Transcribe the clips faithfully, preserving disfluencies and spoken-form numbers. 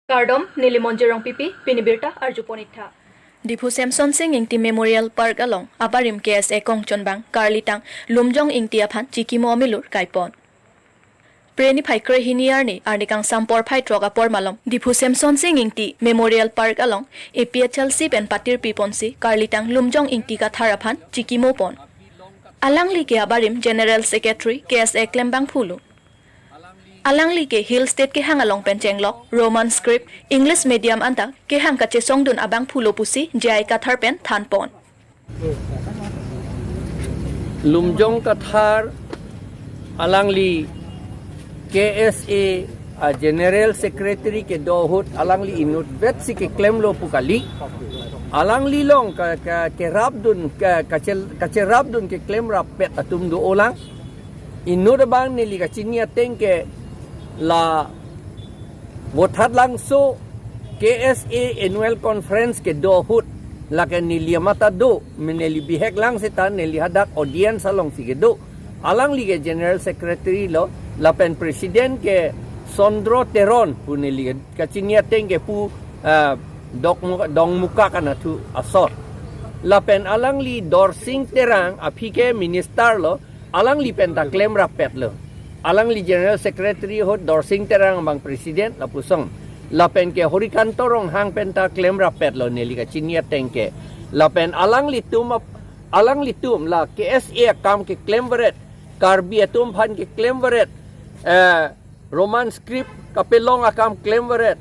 Kardom, neli Monjir Rongpipi, pini birta arjupon ik tha. Diphu Semson Sing Ingti Memorial Park along abarim K S A kongchunbang karlitang Lumjong Ingti aphan chikimo amilur kaipon. Phre niphai krehini arni, arni kangsam porphai throk apor malom Diphu Semson Sing Ingti Memorial Park along A P H L C pen patirpi ponsi karlitang Lumjong Ingti Kathar aphan chikimo pon. Alangli ke abarim General Secretary K S A klembangphu lo. Alangli ke Hill State kehang along pen chenglok Roman script English medium anta kehang kachesongdun abangphu lo pusi J I Kathar pen thanpon. Lumjong Kathar alangli K S A a General Secretary kedo ahut alangli inutvetsi keklemlo pu kali. Alangli along ka, ka, kerapdun, ka, kachel, kacherapdun keklem rappet atum do-olang. Inut abang neli kachini ateng ke la Vothatlangso K S A Annual Conference kedo ahut, lake neli amat ta do, me neli bihek lang seta neli hadak audience alongsi kedo. Alangli ke General Secretary lo, lapen President ke Sondro Teron pu neli kachini ateng ke pu, ah, Dokmu-, Dongmukak anatthu asor. Lapen alangli Dorsing Terang aphi ke Minister lo, alangli pen ta klem rappet lo. Alangli General Secretary ahut Dorsing Terang abang President lapuson. Lapen ke Horikanto Ronghang pen ta klem rappet lo neli kachini ateng ke. Lapen alanglitum ap-, alanglitum la K S A akam keklem varet, Karbi atum aphan keklem varet, eh, Roman script kapelong akam klem varet,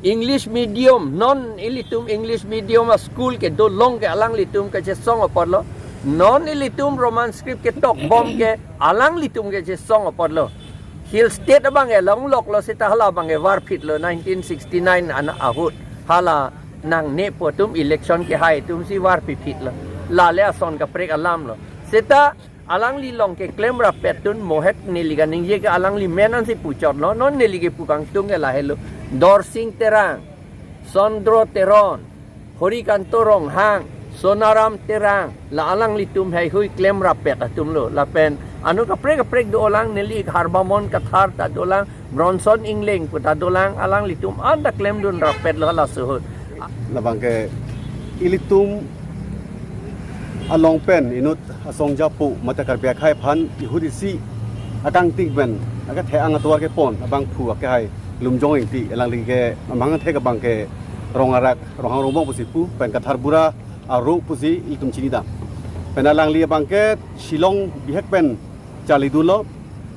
English medium, non ilitum English medium a school kedo along ke alanglitum kachesong apotlo. Non ilitum Roman script ketokbom ke alanglitum kachesong apotlo. Hill State abang ke longloklo seta hala abang ke varphitlo nineteen sixty-nine an ahut. Hala nangne pu atum election kehai atumsi varpiphitlo. Lale ason kaprek alam lo. Seta alangli along keklem rappet atum mohek neli kaningje ke alangli men ansi puchotlo, non neli kepu kangtung ke lahelo. Dorsing Terang, Sondro Teron, Horikanto Ronghang, Sonaram Terang, la alanglitum heihui klem rappet atum lo. Lapen anut kaprek kaprek do-olang, neli Harbamon Kathar ta dolang, Bronson Engleng pu ta dolang, alanglitum anta klemdun rappet lo halaso ahut. Labang ke ilitum along pen inut asong japo mate Karbi akhei aphan ihut isi akangting pen akethe-ang atovar kepon abangphu akehai Lumjong Ingti, alangli ke amang thek abang ke Rong Arak, Ronghang Rongbong pusi pu, pen Kathar Bura aro pusi ilitum chinidam. Pen alangli abang ke Shillong bihek pen charlidunlo,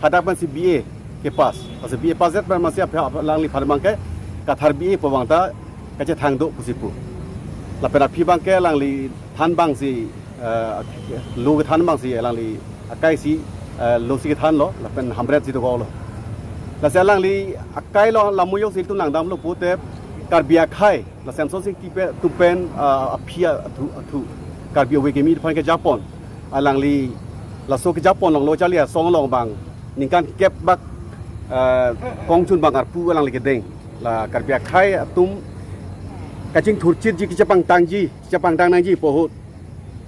hadak pensi B A kepass. Lasi B A pass det pen masi aphi alangliphan abang ke Kathar B A pu abang ta kachethang do pusi pu. Lapen aphi abang ke alangli than abangsi, eh, lo kethan abangsi alangli akai si, eh, lo si kethanlo, lapen hamret si dokoklo. Lasi alangli akai lo lamuyok si ilitum langdamlo pute Karbi akhei la Semson Sing Ingti pen, atum pen, ah, aphi athu, athu Karbi ove kimi aphan kejapon. Alangli laso kejapon along lo charli asong along abang ningkan kep bak, ah, kongchunbang arpu alangli kedeng. La Karbi akhei atum kachingthurchitji, kachepangtangji, kachepangtang nangji pu ahut,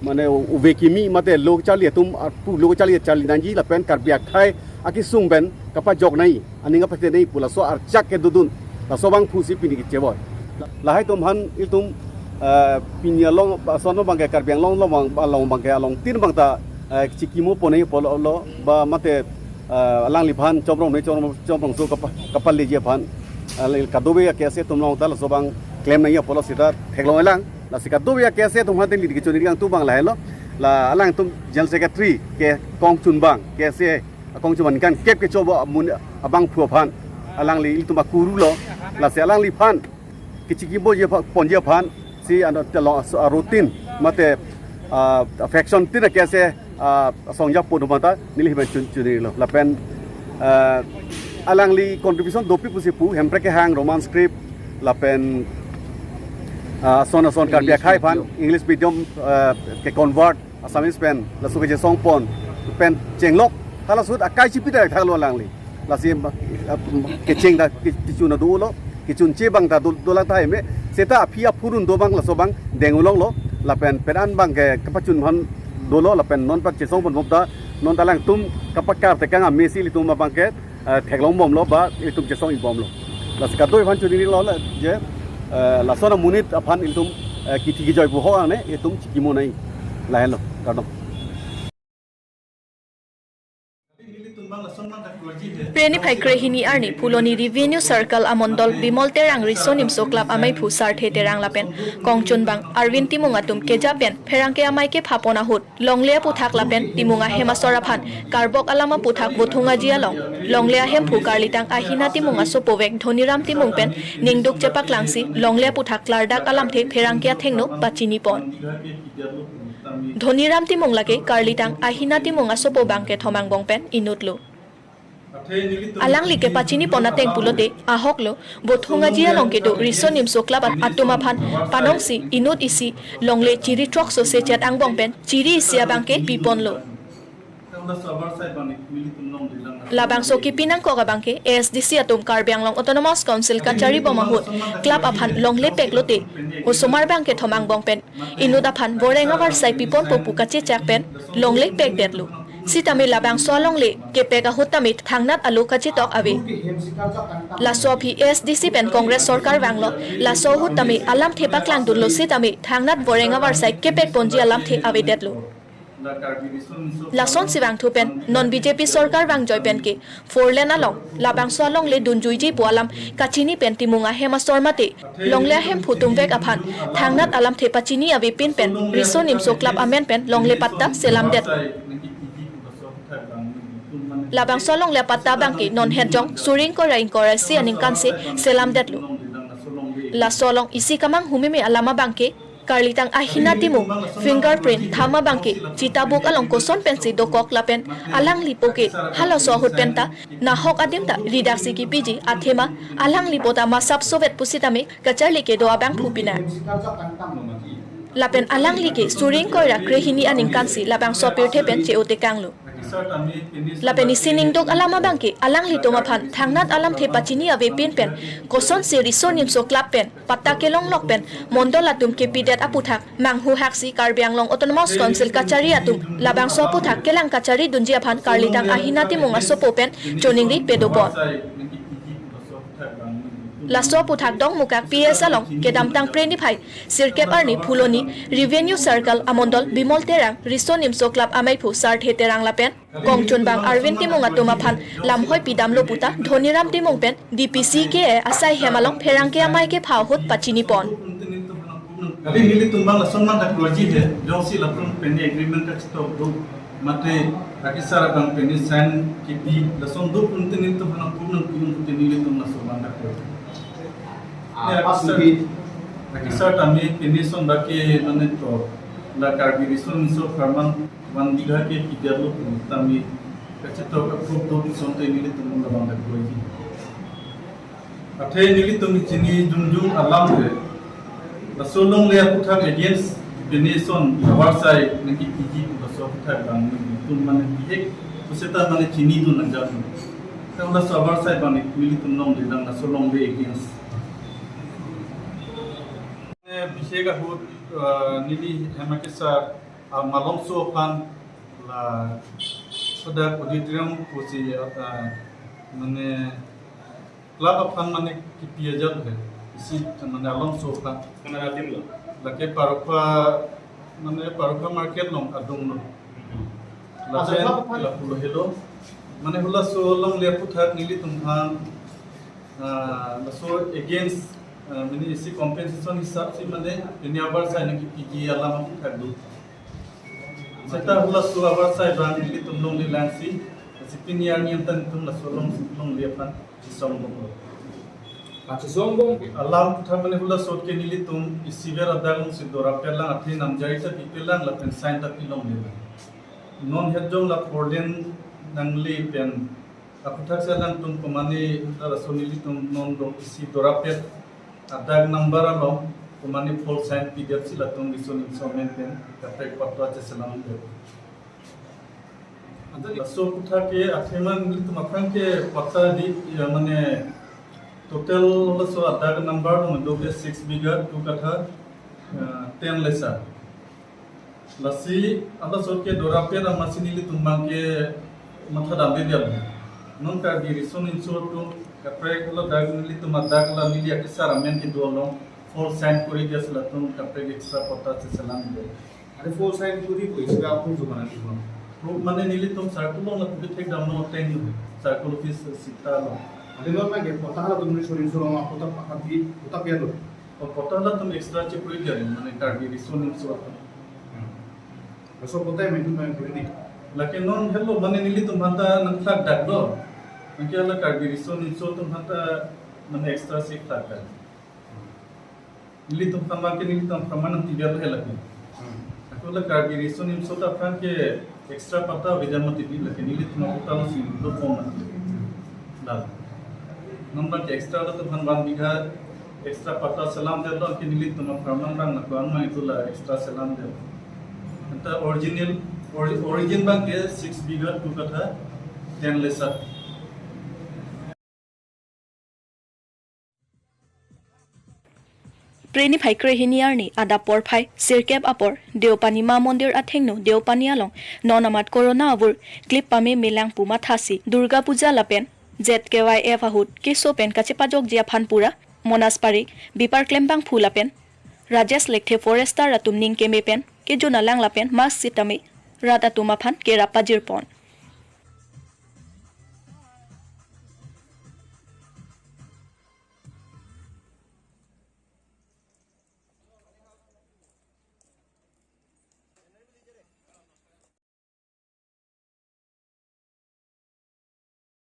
mane ove kimi mate lo charli atum arpu lo charli charli nangji lapen Karbi akhei akesung pen kapajok nangji, aning kapathe nangji pu laso archak kedodun, laso abangphusi pini kecheboi. Lahai atum aphan ilitum, eh, pini along ason abang ke Karbi Anglong along abang, along abang ke alongtin abang ta, eh, chikimo pon nangji pulo, lo ba mate, eh, alangliphan chomrong me chomrong, chomrongso kapa-, kapaleji aphan, eh, kadokave K S A atum along ta laso abang klem nangji pulo seta theklong-elang. Lasi kadokave K S A atum aphan te neli kechoningri kangtung abang lahelo. La alangtum General Secretary ke kongchunbang, K S A akongchunbang ningkan kep kechobo amun abangphu aphan alangli ilitum akuru lo. Lasi alangliphan kechikimoji aphan, ponji aphansi ano telong as-, arutin mate, ah, faction tin K S A, ah, asong japo atum aphanta neli hiben chun, chunilo. Lapen, ah, alangli contribution dopik pusi pu, Hemprek kehang, Roman script, lapen, ah, ason ason Karbi English akhei aphan, medium. English medium, ah, ke convert Assamese pen, laso kechesong pon pen chenglok, halaso ahut akai chipi ta thaklo alangli. Lasi, ah, kecheng ta ke-, kechun ta dolo, kechunche abang ta do, dolang tahai me, seta aphi aphurun do abang laso abang deng ulonglo, lapen pen an abang ke kapachun aphan dolo, lapen non pak chesong ponbom ta, non ta alangtum kapakar tekang amesi ilitum abang ke, eh, theklongbomlo ba ilitum chesong-ikbomlo. Kado aphan choningri lo la je, eh, lason amonit aphan ilitum, eh, kithi kijoi pu ho angne ilitum chikimo nai, lahenlo, kardom. Pre niphai krehini arni Phuloni Revenue Circle amondol Bimol Terang Riso Nimso Club amaiphu Sarthe Terang lapen kongchunbang Arvin Timung atum keja pen pherangke amei kephapon ahut longle aputhak lapen Timung ahem asor aphan karbok alam aputhak Bothung Aji along longle ahemphu karlitang Ahina Timung asopovek Dhoniram Timung pen ningduk chepaklangsi longle aputhak klardak alamthe pherangke athengno pachinipon. Dhoniram Timung lake karlitang Ahina Timung asopo abangke thom angbong pen inutlo. Alangli kepachinipon ateng pulote ahoklo Bothung Aji along kedo Riso Nimso Club atum aphan panongsi inut isi longle chiri throkso sechet angbong pen chiri isi abangke piponlo. Labangso kipi nangkok abangke A S D C atum Karbi Anglong Autonomous Council kachari bom ahut club aphan longle pek lote osomar abangke thom angbong pen inut aphan voreng avarsai piponpo pu kachechak pen longle pekdetlo. Sitame labangso alongle kepek ahut tame thangnat alo kachetok ave. Laso aphi A S D C pen Congress sorkar vanglo, laso ahut tame alamthe paklangdunlo sitame thangnat voreng avarsai kepekponji alamthe avedetlo. Lasonsi vangthu pen non B J P sorkar vangjoi penke four lane along labangso alongle dunjuiji pu alam kachini pen Timung ahem asor mate longle ahemphu atumvek aphan thangnat alamthe pachini avepin pen Riso Nimso Club amen pen longle patta selamdet. Labangso alongle apatta abangke non hetjong suri ingkoi ra ingkoi ra isi aningkansi selamdetlo. Laso along isi kamanghu meme alam abangke karlitang Ahina Timung fingerprint thama abangke chitabuk along koson pensi dokok lapen alangli poke halaso ahut penta nahok adim ta ridaksi kipiji athema alangli pota masap sovet pusitame kacharli kedo abangphu pina. Lapen alangli ke suri ingkoi ra krehini aningkansi labangso apirthe pen che-otekanglo. Lapen isi ningduk alam abangke alanglitum aphan thangnat alamthe pachini avepin pen kosonsi Riso Nimso Club pen patta kelonglok pen mondol atum kepidet aputhak manghuhaksi Karbi Anglong Autonomous Council kachari atum labangso aputhak kelang kacharidunji aphan karlitang Ahina Timung asopo pen choningri pedopon. Laso aputhak Dongmukak P S along kedamtang Pre niphai sirkep arni Phuloni Revenue Circle amondol Bimol Terang Riso Nimso Club amaiphu Sarthe Terang lapen kongchunbang Arvin Timung atum aphan lamhoi pidamlo puta Dhoniram Timung pen D P C K asai hem along pherangke amei kepha ahut pachinipon. Kali nelitum abang lason abang dak kroji he, jongsi latum peni agreement kachetok do, mate akisar abang peni sign kipi, lason do pun tini tum hana pun nang pun tini nelitum lason abang dak kroji. Ah, ya, pas akisar, lebih. Akisar tame peni son dak ke mane to, la Karbi Riso Nimso Farmland one bigha ke kider lo pun tame kachetok approve do pun son tini nelitum labang dak kroji. Athe nelitum chini jongjong alam ke, laso longle aputhak against peni son avarsai nangkipiji pu laso aputhak abang nelitum mane bihek puseta mane chinidun nangjak. Kan laso avarsai abang nelitum longle lang laso longle against. Mane bihek ahut, eh, neli hem akisar, ah, malomso aphan la pada auditorium pusi, ah, mane club aphan mane kipi ajat he, isi mane alomso aphan. Mane adim lo. Lake Parokha, mane Parokha market along adung lo. Lapen club aphan? Lapulo helo. Mane halaso longle aputhak nelitum aphan, ah, laso against, ah, mane isi compensation hisap si mane peni avarsai nangkipiji alam aputhak do. Seta halaso avarsai abang nelitum longle langsi, si pini arni anta nelitum laso long, longle aphan chisongbom. Pachisongbom. Alam aputhak mane halaso ke nelitum isiver adak alongsi dorapet lang athe namjari ta pipe lang lapen sign ta pi longle lang. Non hetjong la four lane nangle pen aputhak si alangtum komane ta laso nelitum non do isi dorapet adak number along komane four sign pidetsi latum Riso Nimso amen pen kaprek patta cheselamdet. Laso aputhak ke athema nelitum aphrang ke patta di, ya, mane total laso adak number along do ke six bigha two katha, eh, ten lesa. Lasi halaso ke dorapet amatsi nelitum abang ke matha damde dia. Non Karbi Riso Nimso atum kaprek lo dak nelitum adak la neli akesar amen kedo along four sign kori dia si latum kaprek extra patta cheselam do. Are four sign kori ko isi apo jo mana di mo. Pro mane nelitum circle along la puri thek dam no teng circle office sita lo. Are lo ma ke patta halatum Riso Nimso along patta patta di patta pia do. O patta halatum extra chekori dia mane Karbi Riso Nimso atum. Riso patta mentu main kori ni. Lake non helo mane nelitum aphanta nangkhlak dak do. Anke la Karbi Riso Nimso atum aphanta mane extra si khlak dak. Nelitum aphan ke nelitum aphan nangtiber lo hela ke. Hmm. Ako la Karbi Riso Nimso ta aphan ke extra patta aveja mati di lake nelitum apatta lo si lo pon mati. Dak. Non abang ke extra latum aphan one bigha extra patta selam detlo ke nelitum aphan nang rang laku an mang itu la extra selam det. Anta original ori-, origin abang ke six bigha two katha ten lesa. Preni phai krehini arni adap porphai sirkep apor Deopani Ma Mondir athengno Deopani along non amat corona avur klip pame melang pu mathasi Durga Puja lapen Z K Y F ahut keso pen kachepajokji aphan pura Monas Parik, Bipar Klembangphu lapen Rajesh Lekthe forester atum ning keme pen kejun alang lapen mask sitame rat atum aphan kerap pajirpon.